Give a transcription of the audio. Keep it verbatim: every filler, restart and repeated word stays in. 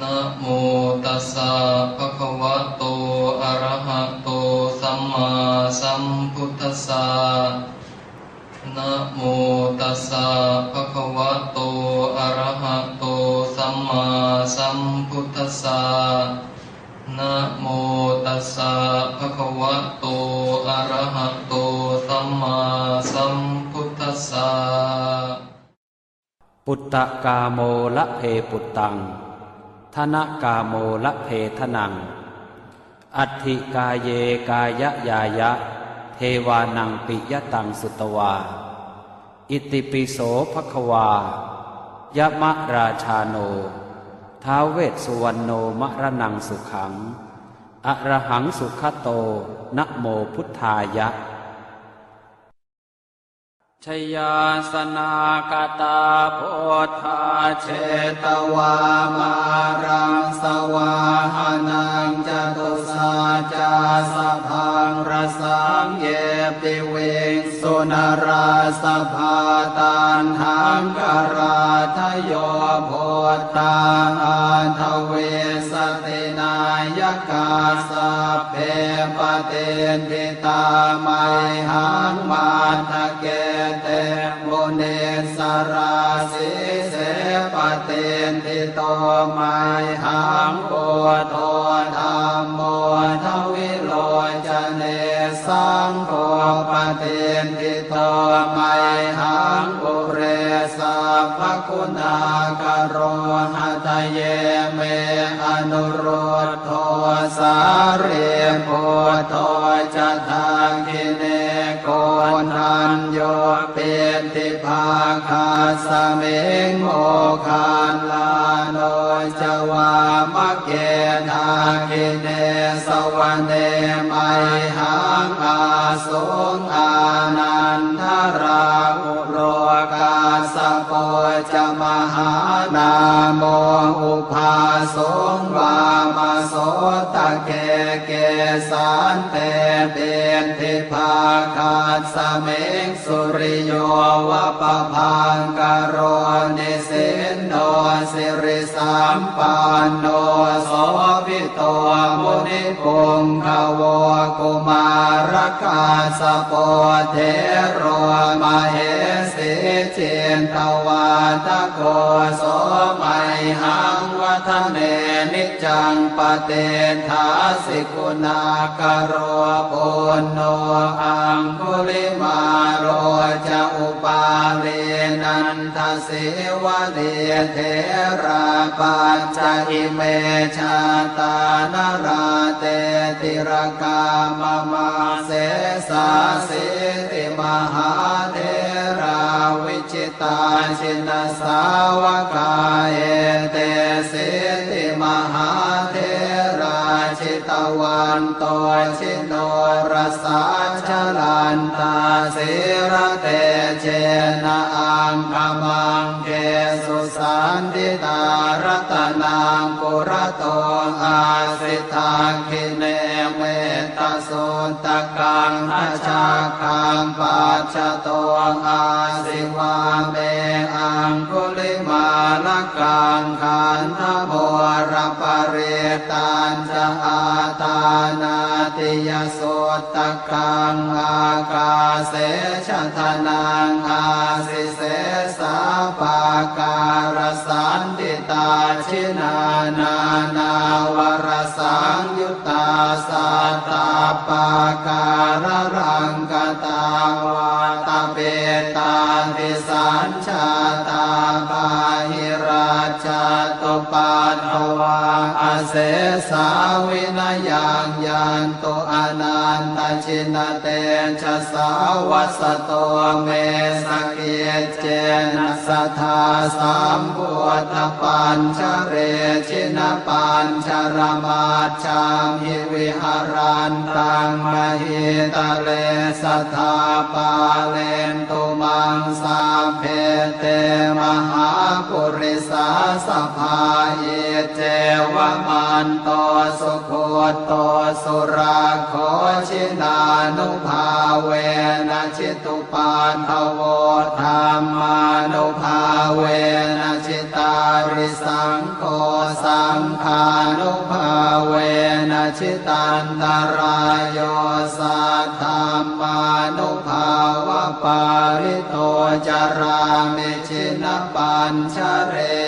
Namo tassa bhagavato arahato sammāsambuddhassa. Namo tassa bhagavato arahato sammāsambuddhassa. Namo tassa bhagavato arahato sammāsambuddhassa. Puttakāmo labhe puttaṃ, dhanakāmo labhe dhanaṃ, atthi kāye kāyañāya, devānaṃ piyataṃ sutvā. Itipi so bhagavā yamarājāno ท้าว vessuvaṇṇo maraṇaṃ sukhaṃ arahaṃ sugato namo buddhāya. Jayāsanāgatā buddhā jetvā māraṃ savāhanaṃ, catusaccāsabhaṃ rasaṃ ye piviṃsu narāsabhā. Taṇhaṅkarādayo buddhā aṭṭhavīsati nāyakā, sabbe patiṭṭhi tā mayhaṃ matthake te munissarā. Sīse patiṭṭhito mayhaṃ buddho dhammo dvilocane, saṅgho patiṭṭhito mayhaṃ ure sabbaguṇākaro. Hadaye me anurud dho sārīputto ca dakkhiṇe, koṇḍañño piṭṭhibhāgasmiṃ moggallāno ca vāmake. Dakkhiṇe savane mayhaṃ āsuṃ ānandarāhu lo, kassapo ca mahānāmo ubhāsuṃ vāmasotake. Kesante piṭṭhibhāgasmiṃ suriyo va pabhaṅkaro, nisinno siri sampanno sobhito munipuṅgavo. Kumārakassapo thero mahesī cittavādako, so mayhaṃ vadane niccaṃ patiṭṭhāsi guṇākaro. Puṇṇo aṅgulimālo ca upālī nanda sīvalī, therā pañca ime jātā nalāṭe tilakā mama. Sesāsīti mahātherā vijitā jinasāvakā, etesīti mahātherā jitavanto ji norasā, jalantā sīlatejena aṅgamaṅgesu saṇṭhitā. Ratanaṃ purato āsi dakkhiṇe mettasuttakaṃ, dhajaggaṃ pacchato āsi vāme aṅgulimālakaṃ. Khandhamoraparittañ ca āṭānāṭiyasuttakaṃ, ākāse chadanaṃ āsi sesā pākārasaṇṭhitā. Jinā nānāvarasaṃyuttā sattappākāralaṅkatā, vātapittādisañ jātā bāhirajjhattupaddavā, asesā vinayaṃ yantu anantajinatejasā. Vasato me sakiccena sadā sambuddhapañjare, jinapañjaramaj jhamhi viharantaṃ mahītale, sadā pālentu maṃ sabbe te mahāpurisāsabhā. Iccevamanto sugutto surakkho, jinānubhāvena jitu paddavo, dhammānubhāvena jitārisaṅgho, saṅ saṅghānubhāvena jitantarāyo saddhammānubhāvapālito carāmi jinapañjare.